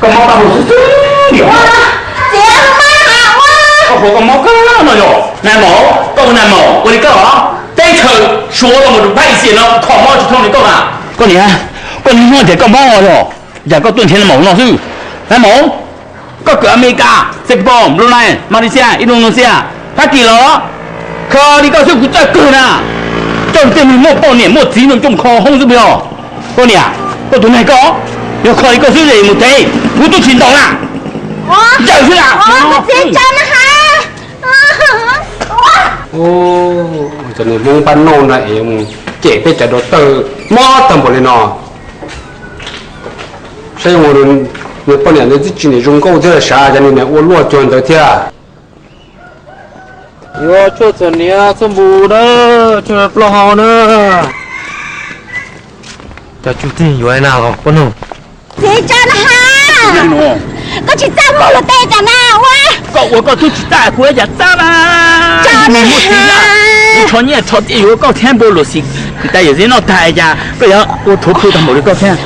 Koj mob koj hu xwb xwb niam. Koj hu koj mob koj no yog nais maum, koj hu nais maum ua li koj os. Teb chaws Suav los mus rau Phab Xias no kho mob tsis thooj li koj na. Koj niam, koj niam hnov tias koj mob yog, yam koj tuaj nrhiav nais maum no xwb. Nais maum, koj kwv Amelikas, Singapore, Brunei, Malaysia, Indonesia, Fab Kis los kho li koj xwb kuv txawj kawg na. Coj tej neeg muaj poj niam muaj txiv no coj mus kho hoob xwb puas yog? Koj niam, koj tus neeg koj, yog kho li koj xwb es mus tev, kuv twb tsis ntaus na. Ncaws xwb na. Cov niag Hmoob pab noj no es mus cem peb cov dau tawj mob tag npaum li no. Saib zoo nws poj niam ntawd twb tsis niam zoo nkauj thiab, sav cas nws niam ua luaj cuag ntawd thiab. Yuav tshuaj txhuam hniav txhuaj npus na, tshuaj plaub hau na. Cov tsuj txig yuav na poj nug. Txiv tso na ha, koj tsis txaj muag luag tej cas na ua. Koj ua koj twb tsis txaj kuv ua cas txaj na. Tso na ha. Kuv tsho nyiaj tsho txiaj yuav koj thiab npua luam xim, kwv tas yawm txiv noj tag cas koj yuav ua rhuav plhu tag npaum li koj thiab.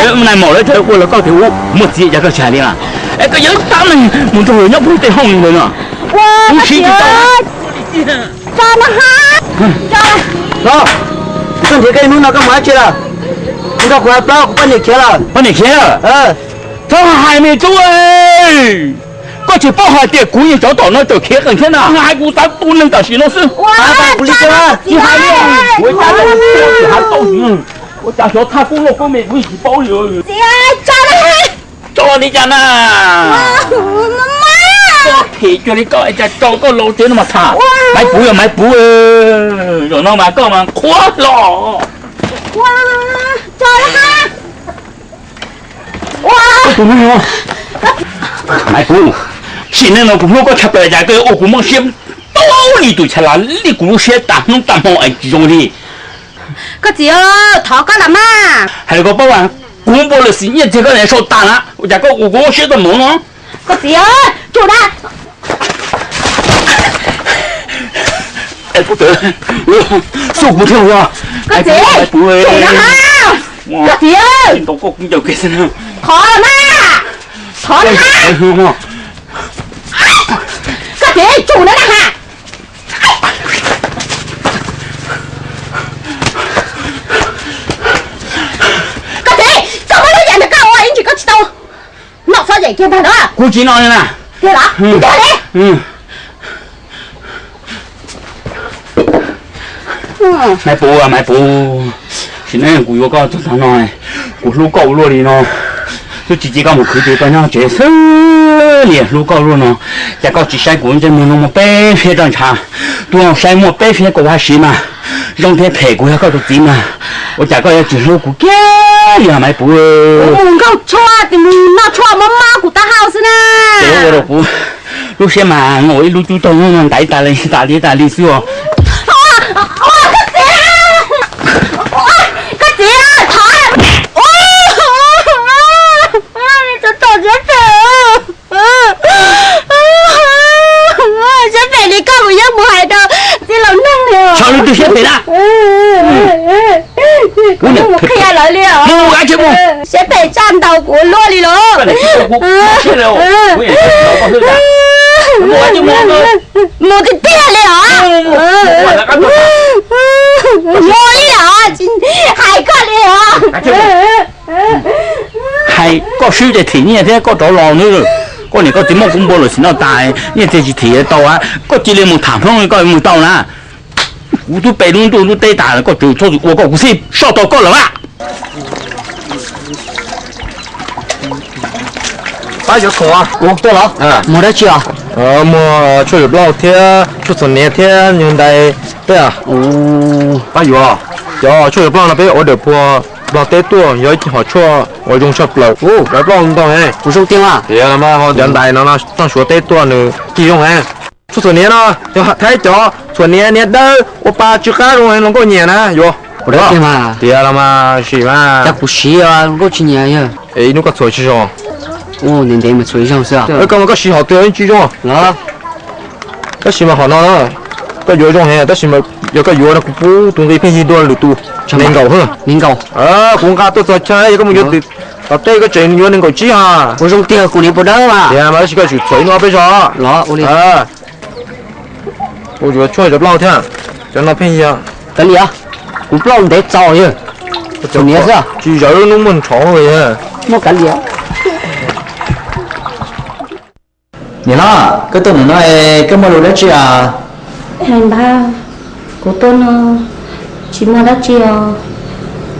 Lawv nais maum lawv ua los koj tias ua muaj txiv cas koj tsis hais li na. Es koj yuav tab meeg mus nrog nyob puag tej hooj li ntawd no. Kuv siv tsis tau. Tso na ha. Los, koj nrhiav koj hnub no koj mus dab tsi lawm? Nrog kuv hais plaub kuv poj niam khiav lawm. Poj niam khiav lawm? Txhob hais me tub, koj tsis paub hais tias kuv yeej cov tom no tawm khiav qees thiab na, hais kuv xav tu neeg tam sim no xwb. Kuv li kuv hais li, kuv cab loj kuv hais tau, ua cas xyov thaj kub loj kub me kuv yeej tsis paub li. Tso li cas na. Koj them cuag li koj es cas tso koj laus tsev no mas tham. Maiv Puv yog Maiv Puv, zaum no mas koj mas qhuav hlo. Maiv Puv, sim neej no kuv hlub koj tshaj plaws cas koj yuav ua kuv mob siab tau li tus chaw las li kuv lub siab tas hnub tas hmo es tsis zoo li. Koj txiv, thov koj los mas. Hais li koj paub, kuv npua lawm xim nyiaj txiag koj niam sau tas na, ua cas koj ua kuv mob siab tau npaum no? Koj txiv, tsum na. Xu kuv thiab yog. Koj txiv, tsum na. Koj txiv, thov na. Thov na. Koj txiv, tsum na na ha. Koj txiv, koj muab lub yam ntawd koj ua ib ntsis koj tsis tau noj txhob yam kiag ntag na. Kuv tsis noj li na. Tiag los? Tiag li. Maiv Puv, Maiv Puv, sim neej kuv yuav koj txog tag no, kuv hlub koj ua luaj li no, twb tsis cia koj mus khwv ces koj nyob tsev xwb li, hlub koj luaj no, cas koj tsis saib kuv ntsej muag no muaj peb fiab roj ntsha, tuaj saib muaj peb fiab kaum vaj siv mas zoo thiab phem kuv yog koj tus txiv mas, ua cas koj yuav tsis hlub kuv kiag li Maiv Puv? Kuv mus nkaug tshuaj, mus noj tshuaj mob mob kuv taub hau xwb na. Ces ua rau kuv lub siab mas ua ib lub cub taug no ntaiv tas li tas li tas li xwb os. Koj txiv, thov, siab phem, siab phem li koj kuv yeej mus hais rau txiv laus neeg li. Tso lub twg siab phem na. Kuv mus qhia lawv li os. Siab phem tshaj ntau kuv luaj li los. Mus tiag tiag li os. Mus li os, tsis hais koj li os. Hais koj swb ces thim nyiaj thiab koj rov los nawb. Koj niam koj txiv muaj kuv npua lawm xim no tas, nyiaj txiag tsis thim tau, koj cia li mus tham Hmoob koj mus tau na. Kuv twb pe lub ntuj lub teb tas, koj tseem txhob ua koj, kuv xij soj tau koj lawm a. Pab yuav khoom, kuv tuaj los. Muag dab tsi os? Muag tshuaj yuav plaub thiab tshuaj txhuam hniav thiab nyuag ntais peb. Pab yuav, cov tshuaj yuav plaub no peb ua dawm puag Nplog teb tuaj, yog ib hom tshuaj uas zoo tshaj plaws. Yuav plaub ntau, kuv zoo tiag mas. Cov ntais no txoj Suav teb tuaj nws cig zoo. Tshuaj txhuam hniav no, Thaib cov txhuam hniav, hniav dawb ua pa tsw qab zoo, hluas nkauj nyiam na yuav. Tiag mas. Tiag los mas sim mas. Cas kuv siv hluas nkauj tsis nyiam yog? Ib hnub koj txhuam tsis zoo. Ntev ntev mas txhuam ib zaug xwb. Koj mas koj siv hom twg yeej tsis zoo. Tab sis mas hom no koj yuav zoo heev, tab sis mas yog koj yuav no kuv pub tus nqi pheej yig dua lwm tus. Me nkaus, me nkaus. Kuv nqa tuaj txog chaw, yog koj mus yuav twg Tom tej koj tseem yuav nees nkaum tsib ha. Ua zoo tiag, kuv niam puas dawb mas? Tiag mas, tab sis koj tsum txhuam ib hnub peb zaug. Los ua li. Kuv yuav tshuaj cov plaub thiab. Cov no pheej yog. Kav liam, kuv plaub ntev txaus yog. Txhuam niam xwb. Tsis zawv hnub muaj ntshov li. Muaj kav liam. Niam hlob, koj tuaj ntawm no koj muaj lus dab tsi a? Npawg, kuv tuaj no tsis muaj dab tsi os,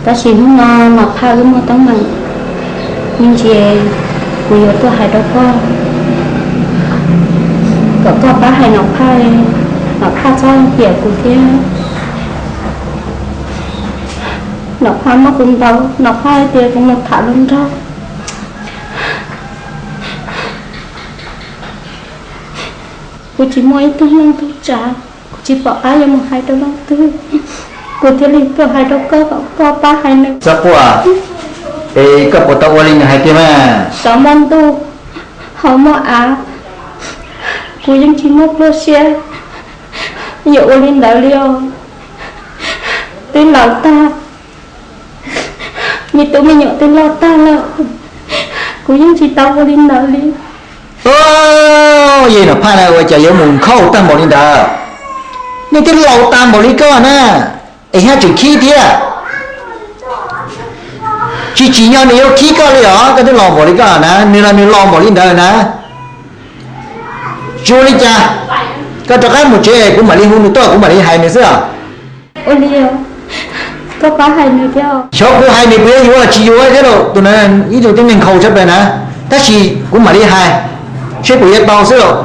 tab sis hnub no Nom Phaj wb muaj teeb meem, me ntsis kuv yuav tuaj hais rau koj, kom koj pab hais Nom Phaj, Nom Phaj txhob hiam kuv thiab. Nom Phaj muab kuv ntaus, Nom Phaj hais tias kuv mus tham hluas nraug. Kuv tsis muaj ib tug neeg tub tsav, kuv tsis pom qab yuav mus hais rau leej twg, kuv thiaj li tuaj hais rau koj kom koj pab hais nws. Txhob quaj, es koj puas tau ua li nws hais tiag mas? Xyov muaj ntuj ho muaj av, kuv yeej tsis muaj plawv siab yuav ua li ntawd li os. Twb laus tag, me tub me nyuam twb loj tag lawm, kuv yeej tsis tau ua li ntawd li. Yog Nom Phaj na ua cas yuav mus nkhaus tag npaum li ntawd? Nws twb laus tag npaum li koj na, es haj tseem khib thiab. Tsis tsim nyog nws yuav khib koj li os, koj twb laus npaum li koj na, nws los nws laus npaum li ntawd na. Tsis ua li cas, koj rov qab mus tsev kuv mam li hu nws tuaj kuv mam li hais nws xwb os. Ua li, koj pab hais nws thiab. Xyov kuv hais nws puas yuav yuav los tsis yuav thiab lauj, tus na ib tug tib neeg nkhaus tshaj plaws na, tab sis kuv mam li hais seb puas yuav tau xwb lauj.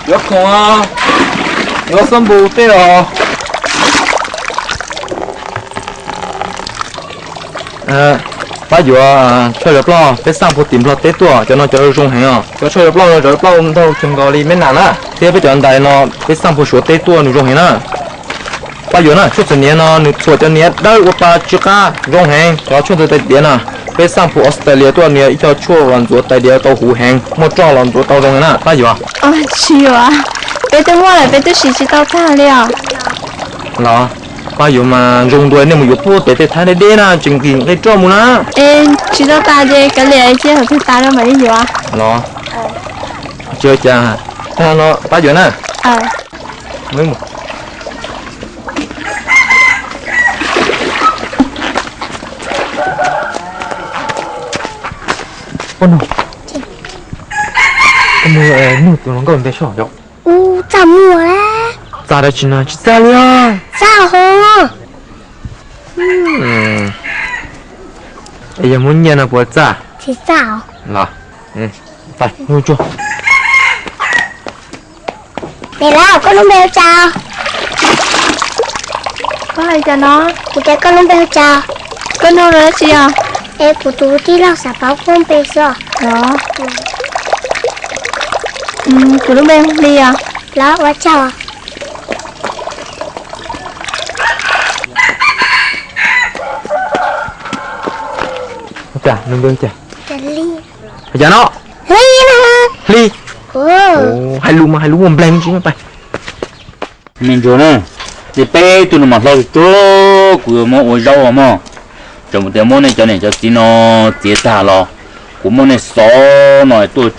Yuav khoom, yuav xab npus tej os. Pab yuav tshuaj cov plaub peb xaj puag tim Nplog teb tuaj, cov no cov zoo heev os. Cov tshuaj cov plaub no cov plaub ntaug kawg nkaus li me nas na, thiab peb cov ntais no peb xaj puag Suav teb tuaj nws zoo heev na. Pab yuav na, tshuaj txhuam niam no nws txhuam cov niam dawb ua pa tsw qab zoo heev. Cov tshuaj ntxuav tais diav no peb xaj puag Australia tuaj, nws yog ib co tshuaj los ntxuav tais diav tau huv heev, muaj roj los ntxuav tau zoo heev na. Pab yuav? Tsis yuav, peb twb muaj lawm peb twb siv tsis tau tag li os. Los, pab yuav mas zoo dua nej mus yuav puag pem tej thaib deb deb na tseem nqhis nqe roj mus na. Es tsis tau tas ces kav liam cia hauv tag tas rau mam li yuav. Los, tsis ua cas, tag no pab yuav na. Koj mus nug tus hluas nkauj ntawd soj yom. Ub, txaj muag. Txaj dab tsi no tsis txaj li os. Txaj hov. Es yog muab nyiaj no puas txaj? Tsis txaj os. Los, nug tsuag. Niam laus, koj lub npe hu cas? Koj hais cas no? Kuv tias koj lub npe hu cas? Koj nug dab tsi os? Es kuv tus tij laug xav paub koj lub npe xwb os. Los, kuv lub npe hu Hli os. Los ua tsaug. Cas nws npe cas? Hais cas no? Hli. Hais lus mas hais lus ua nplees tsis pais. Me ntsuag na, ces peb tug no mas hlob tug, kuv yuav muab ua zaub mog. Tseem tias muab nej cov niam cov txiv no txiav tag los, kuv muab nej xov no tuaj